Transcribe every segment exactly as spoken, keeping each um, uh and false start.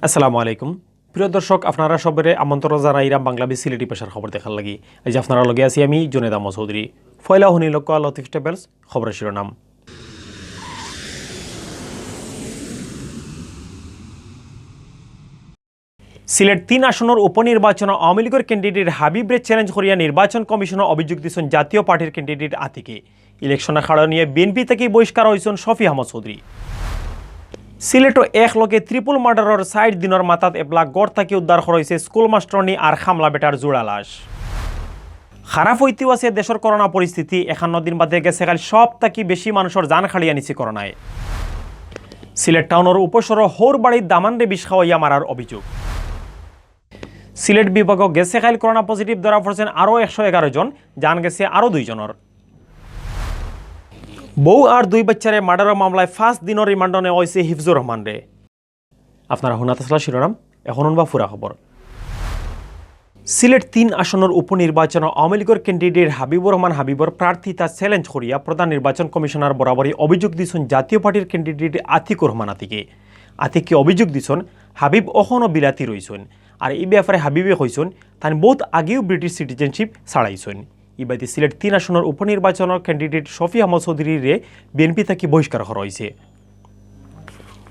আসসালামু আলাইকুম। প্রিয় দর্শক, আপনারা সবরে আমন্ত্রণ জানাইরাম বাংলাদেশ সিলেটি পেশার খবর দেখার লাগি। আইজ আপনারা লগে আছি আমি জুনেদ আহমদ চৌধুরী। পয়লা হুনিলউক্কা লতিফ ট্রাভেলস খবরের শিরোনাম। সিলেট তিন আসনর উপনির্বাচন আওয়ামী লীগর ক্যান্ডিডেট হাবিবরে চ্যালেঞ্জ করিয়া নির্বাচন কমিশনো অভিযোগ দিছইন জাতীয় পার্টির ক্যান্ডিডেট আতিকে। ইলেকশনর কারণে বিএনপি থাকি বহিষ্কার অইছইন শফি আহমদ চৌধুরী। সিলেটো একলগে ট্রিপল মার্ডারর চাইর দিনর মাথাত এবলা ঘর থাকি উদ্ধার করা অইছে স্কুল মাস্টরনি আর খামলা বেটার জোড়া লাশ। খারাপ অইতেউ আছে দেশর করোনা পরিস্থিতি। একান্ন দিন বাদে গেছে কাইল সব থাকি বেশি মানুষর জান কাড়িয়া নিছে করোনায়। সিলেট টাউনর উপশহরো হউর বাড়িত দামানরে বিষ খাওয়াইয়া মারার অভিযোগ। সিলেট বিভাগো গেছে কাইল করোনা পজিটিভ ধরা পড়ছইন আরও একশো এগারো জন, জান গেছে আরও দুইজনর। বউ আর দুই বাইচ্চারে মার্ডারর মামলায় পাঁচ দিনর রিমান্ডো নেওয়া অইছে হিফজুর রহমানরে। আপনারা হুনা তাছলা শিরোনাম, এখন হুনবা পুরা খবর। সিলেট তিন আসনর উপনির্বাচনো আওয়ামী লীগর ক্যান্ডিডেট হাবিবুর রহমান হাবিবর প্রার্থিতা চ্যালেঞ্জ করিয়া প্রধান নির্বাচন কমিশনার বরাবরই অভিযোগ দিছইন জাতীয় পার্টির ক্যান্ডিডেট আতিকুর রহমান আতিকে। আতিকে অভিযোগ দিছইন হাবিব অখনো বিলাতি রইছইন। আর ই ব্যাপারে হাবিবে কইছইন তাইন বউত আগেউ ব্রিটিশ সিটিজেনশিপ ছাড়াইছইন। ইবাদি সিলেট তিন আসনর উপনির্বাচনর ক্যান্ডিডেট শফি আহমদ চৌধুরীরে বিএনপি থাকি বহিষ্কার করা অইছে।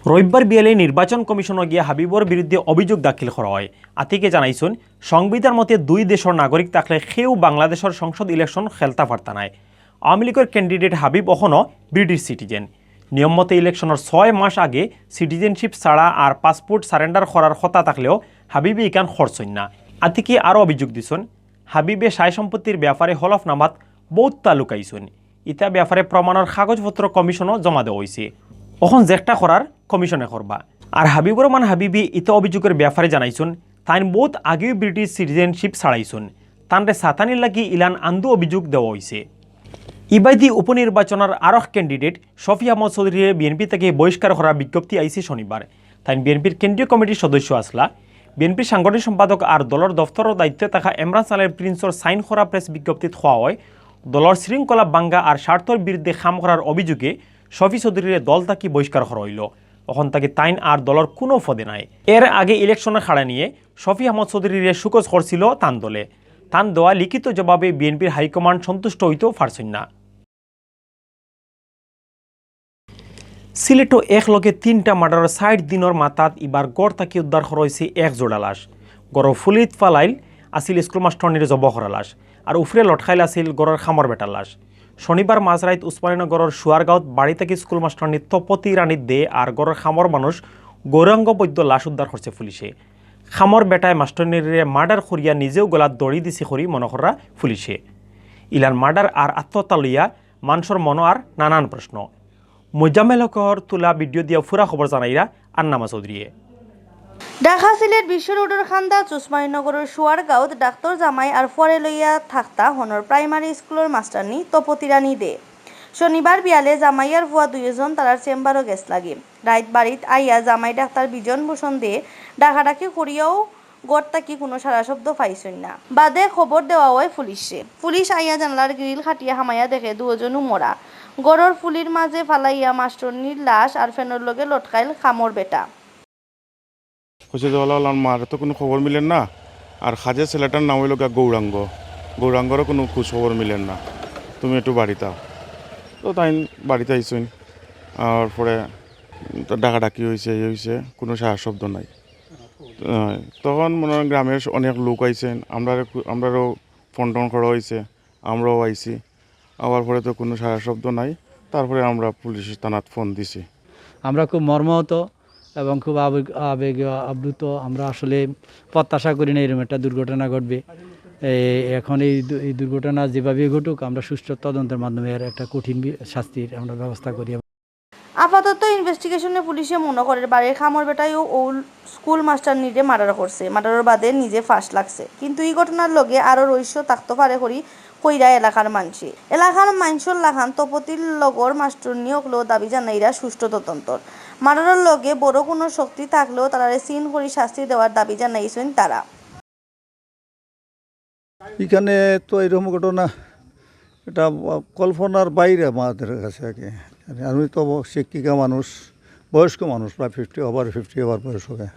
রবিবার বিয়ালে নির্বাচন কমিশনো গিয়া হাবিবর বিরুদ্ধে অভিযোগ দাখিল করা অয়। আতিকে জানাইছইন, সংবিধান মতে দুই দেশর নাগরিক থাকলে কেউ বাংলাদেশর সংসদ ইলেকশন খেলতা পারতা নায়। আওয়ামী লীগর ক্যান্ডিডেট হাবিব অখনো ব্রিটিশ সিটিজেন। নিয়ম মতে ইলেকশনর ছয় মাস আগে সিটিজেনশিপ ছাড়া আর পাসপোর্ট সারেন্ডার করার কথা থাকলেও হাবিবে ইখান করছইন না। আতিকে আরও অভিযোগ দিছইন, হাবিবে সায় সম্পত্তির ব্যাপারে হলফনামাত বউততা লুকাইছইন। ইতা ব্যাপারে প্রমাণর কাগজপত্র কমিশনো জমা দেওয়া অইছে। অখন যেকটা করার কমিশনে করবা। আর হাবিবুর রহমান হাবিবে ইতা অভিযোগর ব্যাপারে জানাইছইন, তাইন বউত আগেউ ব্রিটিশ সিটিজেনশিপ ছাড়াইছইন। তানরে সাতানির লাগি ইলান আন্দু অভিযোগ দেওয়া অইছে। ইবাদি উপনির্বাচনর আরক ক্যান্ডিডেট শফি আহমদ চৌধুরীরে বিএনপি থাকি বহিষ্কার করার বিজ্ঞপ্তি আইছে শনিবার। তাইন বিএনপির কেন্দ্রীয় কমিটির সদস্য আছলা। বিএনপির সাংগঠনিক সম্পাদক আর দলর দফতরর দায়িত্বে থাকা এমরান সালের প্রিন্সর সাইন করা প্রেস বিজ্ঞপ্তিত কওয়া অয়, দলর শৃঙ্খলা ভাঙ্গা আর স্বার্থর বিরুদ্ধে কাম করার অভিযোগে শফি চৌধুরীরে দল থাকি বহিষ্কার করা অইলো। অখন থাকি তাইন আর দলর কুনু পদে নাই। এর আগে ইলেকশনর কাড়া নিয়া শফি আহমদ চৌধুরীরে শোকজ করছিল তান দলে। তান দেওয়া লিখিত জবাবে বিএনপির হাইকমান্ড সন্তুষ্ট অইতো পারছইন না। সিলেটো একলগে তিনটা মার্ডারর চাইর দিনর মাথাত ইবার ঘর থাকি উদ্ধার করা অইছে এক জোড়া লাশ। ঘরর ফুলিত ফালাইল আছিল স্কুল মাস্টরনির জবো করা লাশ, আর উফরে লটকাইল আছিল ঘরর কামর বেটার লাশ। শনিবার মাঝরাইত উসমানীনগরর সুয়ারগাঁওত বাড়ি থাকি স্কুল মাস্টরনি তপতি রানী দে আর ঘরর কামর মানুষ গৌরাঙ্গ বৈদ্য লাশ উদ্ধার করছে পুলিশে। কামর বেটায় মাস্টরনিরে মার্ডার করিয়া নিজেউ গলাত দড়ি দিছে করি মনো করা পুলিশে। ইলান মার্ডার আর আত্মহত্যা লইয়া মানষর মনো আর নানান প্রশ্ন। মোজাম্মেল হকর তুলা ভিডিও দিয়া পুরা খবর জানাইরা আন্নামা চৌধুরীয়ে। ঢাকা সিলেট বিশ্ব রোডর কান্দাত উসমানীনগরর সুয়ারগাঁওত ডাক্তর জামাই আর ফুয়ারে লইয়া থাকতা হনর প্রাইমারি স্কুলর মাস্টারনি তপতি রানী দে। শনিবার বিয়ালে জামাই আর ফুয়া দুইজন তারার চেম্বারো গেছলাগি। রাইত বাড়িত আইয়া জামাই ডাক্তার বিজন ভূষণ দে ডাকাডাকি করিয়াও ঘর থাকি কুনু সারা শব্দ পাইছইন না। বাদে খবর দেওয়া অয় পুলিশে। পুলিশ আইয়া জানালার গ্রিল কাটিয়া হামাইয়া দেখে দুইজনউ মরা। ঘরর ফুলির মাঝে ফালাইয়া মাস্টরনির লাশ আর ফ্যানর লগে লটকাইল কামর বেটা। কইছে যে, "ওলা, ওলা, মার তো কুনু খবর মিলের না।" আর কাজের ছেলেটার নাম অইলো গিয়া গৌরাঙ্গ। গৌরাঙ্গরও কুনু খোঁজ খবর মিলের না। তুমি একটু বাড়িত আও। তো তাইন বাড়িত আইছইন। আর পরে তো ডাকাডাকি অইছে, এই অইছে, কুনু সারা শব্দ নাই। আহ, তখন মনে হয় গ্রামের অনেক লোক আইছেন, আমরারে কু-, আমরারেও ফোন টোন করা অইছে, আমরাও আইছি। আওয়ার পরে তো কুনু সারা শব্দ নাই, তারপরে আমরা পুলিশ থানাত ফোন দিছি। আমরা খুব মর্মাহত এবং খুব আবেগ, আবেগ আপ্লুত। আমরা আসলে প্রত্যাশা করি না এরকম একটা দুর্ঘটনা ঘটবে। এ-, এখন এই দু-, এই দুর্ঘটনা যেভাবেই ঘটুক, আমরা সুষ্ঠু তদন্তের মাধ্যমে এর একটা কঠিন বি-, শাস্তির আমরা ব্যবস্থা করি। আপাতত ইনভেস্টিগেশনে পুলিশে মনো করের বাড়ির কামর বেটায়ও অউ স্কুল মাস্টারনিরে মার্ডার করছে, মার্ডারর বাদে নিজে ফাঁস লাগছে। কিন্তু ই ঘটনার লগে আরও রহস্য থাকতো পারে করি কইরা এলাকার মানষে। এলাকার মানষর লাখান তপতির লগর মাস্টরনি অকলেও দাবি জানাইরা সুষ্ঠু তদন্তর। মার্ডারর লগে বড় কুনু শক্তি থাকলেও তারারে সিন করি শাস্তি দেওয়ার দাবি জানাইছইন তারা। এখানে তো এরকম ঘটনা, এটা কল্পনার বাইরে আমাদের কাছে আর কি। আমি তো শিক্ষিকা মানুষ, বয়স্ক মানুষ, প্রায় ফিফটি, ওভার ফিফটি ওভার বয়স হবে।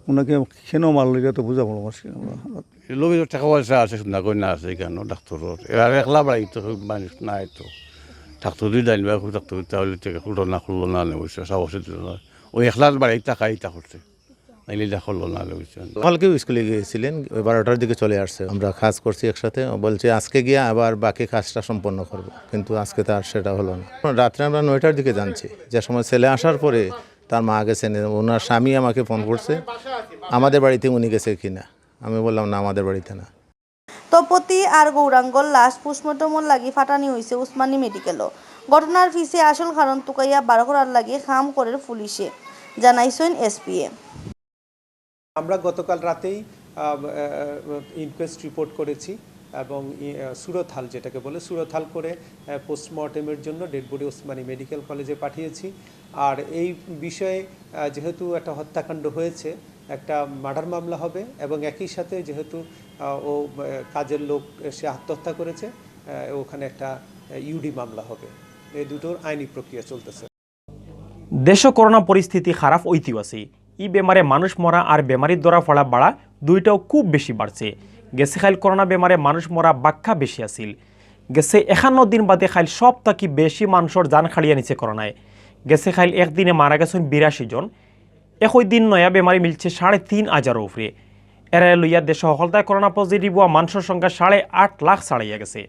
ওনাকে কেন মারলো, এটা তো বোঝা বড় মুশকিল। আমরা লগে তো টাকা পয়সা আছে, না কই না আছে, কেন ডাক্তার ওর? এরা একলা বাড়িত, মানুষ নাই তো। ডাক্তার যদি জানবে, এখন ডাক্তার তাহলে টাকা করলো না, করলো না, নেব, সাহস দিল না। ওই একলা বাড়িত টাকা ইটা করছে, নাইলে এটা করলো না, নেব। কালকেও স্কুলে গিয়েছিলেন, ওই বারোটার দিকে চলে আসছে। আমরা কাজ করছি একসাথে, বলছে আজকে গিয়ে আবার বাকি কাজটা সম্পন্ন করব, কিন্তু আজকে তো আর সেটা হলো না। রাত্রে আমরা নয়টার দিকে জানছি, যে সময় ছেলে আসার পরে তার মা গেছেন, ওনার স্বামী আমাকে ফোন করছে, আমাদের বাড়িতে উনি গেছে কিনা। আমি বললাম, "না, আমাদের বাড়িতে না।" তপতি আর গৌরাঙ্গর লাশ পোস্টমর্টমর লাগি ফাটানি হইছে উসমানী মেডিকেলও। ঘটনার পিছে আসল কারণ তুকাইয়া বার করার লাগি কাম করের পুলিশে, জানাইছইন এসপিয়ে। আমরা গতকাল রাতেই, আহ, আহ, ইনকোয়েস্ট রিপোর্ট করেছি এবং ই-, আহ, সুরতহাল, যেটাকে বলে, সুরতহাল করে, আহ, পোস্টমর্টেমের জন্য ডেড বডি ওসমানী মেডিকেল কলেজে পাঠিয়েছি। আর এই বিষয়ে, আহ, যেহেতু একটা হত্যাকাণ্ড হয়েছে, একটা মার্ডার মামলা হবে এবং একই সাথে যেহেতু, আহ, ও, আহ, কাজের লোক, সে আত্মহত্যা করেছে, আহ, ওখানে একটা, আহ, ইউডি মামলা হবে। এই দুটোর আইনি প্রক্রিয়া চলতেছে। দেশো করোনা পরিস্থিতি খারাপ অইতেউ আছে। ই বেমারে মানুষ মরা আর বেমারির ধরা পড়া বাড়া দুইটাউ খুব বেশি বাড়ছে। গেছে কাইল করোনা বেমারে মানুষ মরা বাক্কা বেশি আছিল। গেছে একান্ন দিন বাদে কাইল সব থাকি বেশি মানষর জান কাড়িয়া নিছে করোনায়। গেছে কাইল একদিনে মারা গেছইন বিরাশি জন। একই দিন নয়া বেমারি মিলছে সাড়ে তিন হাজারর উপরে। এরারে লইয়া দেশো হকলতায় করোনা পজিটিভ অওয়া মানষর সংখ্যা সাড়ে আট লাখ ছাড়াইয়া গেছে।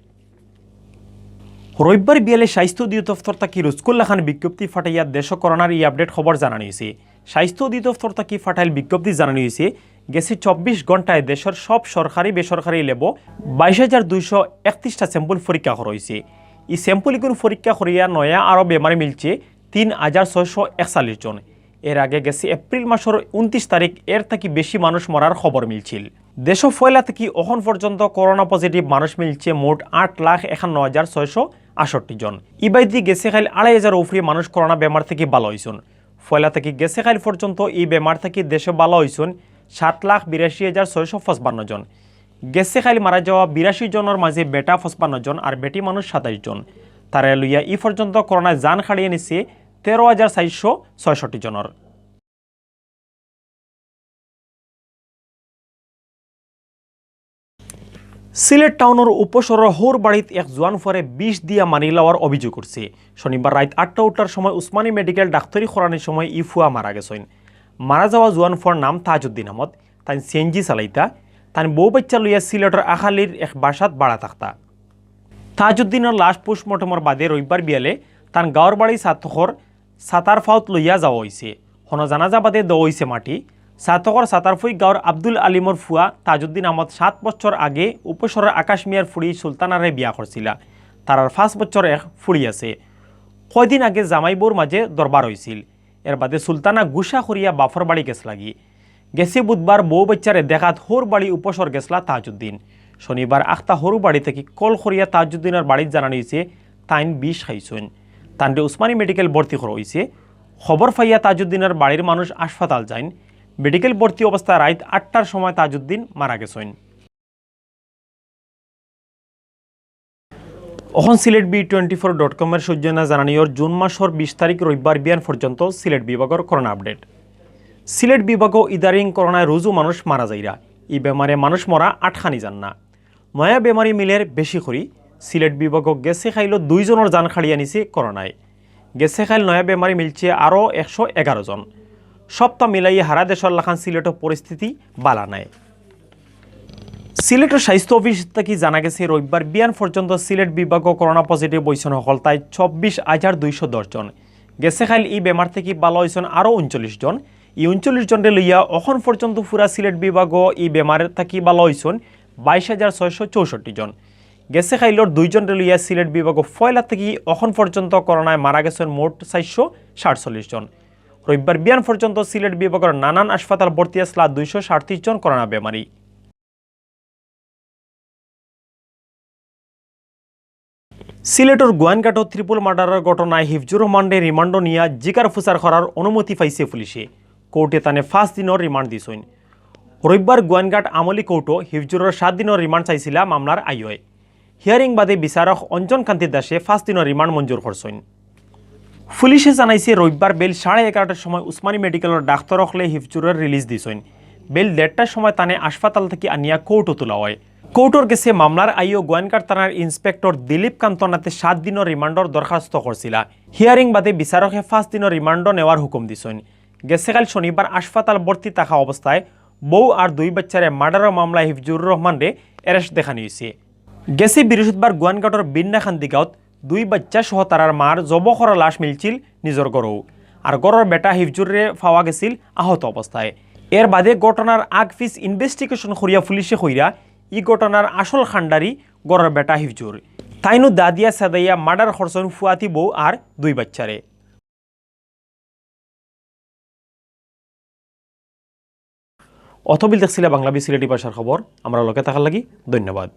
রবিবার বিয়ালে স্বাস্থ্য অধিদপ্তর থাকি রুজকুল্লা খান বিজ্ঞপ্তি ফাটাইয়া দেশো করোনার ই আপডেট খবর জানানি হইছে। স্বাস্থ্য অধিদপ্তর থাকি ফাটাইল বিজ্ঞপ্তি জানানি হইছে, গেছে চব্বিশ ঘন্টায় দেশর সব সরকারি বেসরকারি ল্যাবো বাইশ হাজার দুইশো একত্রিশটা স্যাম্পল পরীক্ষা করা হইছে। ই স্যাম্পল ইগুন পরীক্ষা করিয়া নয়া আরো বেমারি মিলছে তিন হাজার ছয়শো একচল্লিশ জন। এর আগে গেছে এপ্রিল মাসর ঊনত্রিশ তারিখ এর থাকি বেশি মানুষ মরার খবর মিলছিল। দেশো পয়লা থাকি অখন পর্যন্ত করোনা পজিটিভ মানুষ মিলছে মোট আট লাখ একান্ন হাজার ছয়শো আটষট্টি জন। ইবায়দি গেছে কাইল আড়াই হাজারর উপরে মানুষ করোনা বেমার থাকি ভালা হইছইন। পয়লা থাকি গেছে কাইল পর্যন্ত ই বেমার থাকি দেশো ভালা হইছইন সাত লাখ বিরাশি হাজার ছয়শো পঁচপান্ন জন। গেছে কাইল মারা যাওয়া বিরাশি জনর মাঝে বেটা পঁচপান্ন জন আর বেটি মানুষ সাতাইশ জন। তারে লইয়া ই পর্যন্ত করোনায় জান কাড়িয়া নিছে তেরো হাজার চারশো ছয়ষট্টি জনর। সিলেট টাউনর উপশহরর হৌর বাড়িত এক জোয়ান ফুয়ারে বিষ দিয়া মারি লাওয়ার অভিযোগ উঠছে। শনিবার রাইত আটটা উঠটার সময় উসমানী মেডিকেল ডাক্তারি করানির সময় ই ফুয়া মারা গেছইন। মারা যাওয়া জোয়ান ফুয়ার নাম তাজউদ্দিন আহমদ। তাইন সিএনজি চালাইতা। তাইন বউ বাইচ্চা লইয়া সিলেটর আখালির এক বাসাত ভাড়া থাকতা। তাজউদ্দিনর লাশ পোস্টমর্টমর বাদে রবিবার বিয়ালে তান গাঁওর বাড়ি ছাতকর ছাতার ফাউত লইয়া যাওয়া হইছে। হনো জানাজা বাদে দেওয়া হইছে মাটি। ছাতকর ছাতারফুই গাঁওর আব্দুল আলিমর ফুয়া তাজউদ্দিন আহমদ সাত বছর আগে উপশহরর আকাশ মিয়ার ফুড়ি সুলতানারে বিয়া করছিলা। তারার পাঁচ বছর এক ফুড়ি আছে। কয়দিন আগে জামাই বউর মাঝে দরবার হইছিল। এর বাদে সুলতানা গুসা করিয়া বাফর বাড়ি গেছলাগি। গেছে বুধবার বউ বাইচ্চারে দেখাত হৌর বাড়ি উপশহর গেছলা তাজউদ্দিন। শনিবার আখতা হৌর বাড়ি থাকি কল করিয়া তাজউদ্দিনর বাড়িত জানানি হইছে তাইন বিষ খাইছইন। তানরে উসমানী মেডিকেল ভর্তি করা হইছে। খবর পাইয়া তাজউদ্দিনর বাড়ির মানুষ হাসপাতাল যাইন। মেডিকেল ভর্তি অবস্থায় রাইত আটটার সময় তাজউদ্দিন মারা গেছইন। অখন Sylhet B twenty four dot কমর সৌজন্যে জানানি অর জুন মাসর বিশ তারিখ রবিবার বিয়ান পর্যন্ত সিলেট বিভাগর করোনা আপডেট। সিলেট বিভাগো ইদারিং করোনায় রুজু মানুষ মারা যাইরা। ই বেমারে মানুষ মরা আটকানি যার না। নয়া বেমারি মিলের বেশি করি। সিলেট বিভাগো গেছে কাইলো দুইজনর জান কাড়িয়া নিছে করোনায়। গেছে কাইল নয়া বেমারি মিলছে আরো একশো এগারো জন। সপ্তাহ মিলাই হারা দেশর লাখান সিলেটো পরিস্থিতি বালা নাই। সিলেটর স্বাস্থ্য অফিস থাকি জানা গেছে, রবিবার বিয়ান পর্যন্ত সিলেট বিভাগো করোনা পজিটিভ হইছইন হকলতায় চব্বিশ হাজার দুইশো দশ জন। গেছে কাইল ই বেমার থাকি ভালা হইছইন আরো ঊনচল্লিশ জন। ই ঊনচল্লিশ জনরে লইয়া অখন পর্যন্ত পুরা সিলেট বিভাগো ই বেমার থাকি ভালা হইছইন বাইশ হাজার ছয়শো চৌষট্টি জন। গেছে কাইলর দুইজনরে লইয়া সিলেট বিভাগো পয়লা থাকি অখন পর্যন্ত করোনায় মারা গেছইন মোট চারশো সাতচল্লিশ জন। রবিবার বিয়ান পর্যন্ত সিলেট বিভাগর নানান হাসপাতাল ভর্তি আছলা দুইশো সাতত্রিশ জন করোনা বেমারি। সিলেটর গোয়াইনঘাটো ট্রিপল মার্ডারর ঘটনায় হিফজুর রহমানরে রিমান্ডো নিয়া জিকার ফুসার করার অনুমতি পাইছে পুলিশে। কোর্টে তানে পাঁচ দিনর রিমান্ড দিছইন। রবিবার গোয়াইনঘাট আমলি কোর্টো হিফজুরর সাত দিনর রিমান্ড চাইছিলা মামলার আইওয়ে। হিয়ারিং বাদে বিচারক অঞ্জন কান্তি দাসে পাঁচ দিনর রিমান্ড মঞ্জুর করছইন। পুলিশে জানাইছে, রবিবার বেইল সাড়ে এগারোটার সময় উসমানী মেডিকেলর ডাক্তর অকলে হিফজুরর রিলিজ দিছইন। বেইল দেড়টার সময় তানে হাসপাতাল থাকি আনিয়া কোর্টো তুলা অয়। কোর্টর গেছে মামলার আইও গোয়াইনঘাট থানার ইন্সপেক্টর দিলীপ কান্ত নাথে সাত দিনর রিমান্ডর দরখাস্ত করছিলা। হিয়ারিং বাদে বিচারকে পাঁচ দিনর রিমান্ডও নেওয়ার হুকুম দিছইন। গেছেকাইল শনিবার হাসপাতাল ভর্তি থাকা অবস্থায় বউ আর দুই বাচ্চারে মার্ডারর মামলায় হিফজুর রহমানরে অ্যারেস্ট দেখানি অইছে। গেছে বৃহস্পতিবার গোয়াইনঘাটর বিন্নাকান্দি গাঁওত দুই বাচ্চা সহ তারার মার জবো করা লাশ মিলছিল নিজর ঘরো। আর ঘরর বেটা হিফজুররে পাওয়া গেছিল আহত অবস্থায়। এর বাদে ঘটনার আগ পিছ ইনভেস্টিগেশন করিয়া পুলিশে কইরা ই ঘটনার আসল কাণ্ডারি ঘরর বেটা হিফজুর। তাইনউ দা দিয়া সেদাইয়া মার্ডার করছইন ফুয়াতি বউ আর দুই বাচ্চারে। অতবিল দেখছিলা বাংলা বি সিলেটি ভাষার খবর। আমরার লগে থাকার লাগি ধন্যবাদ।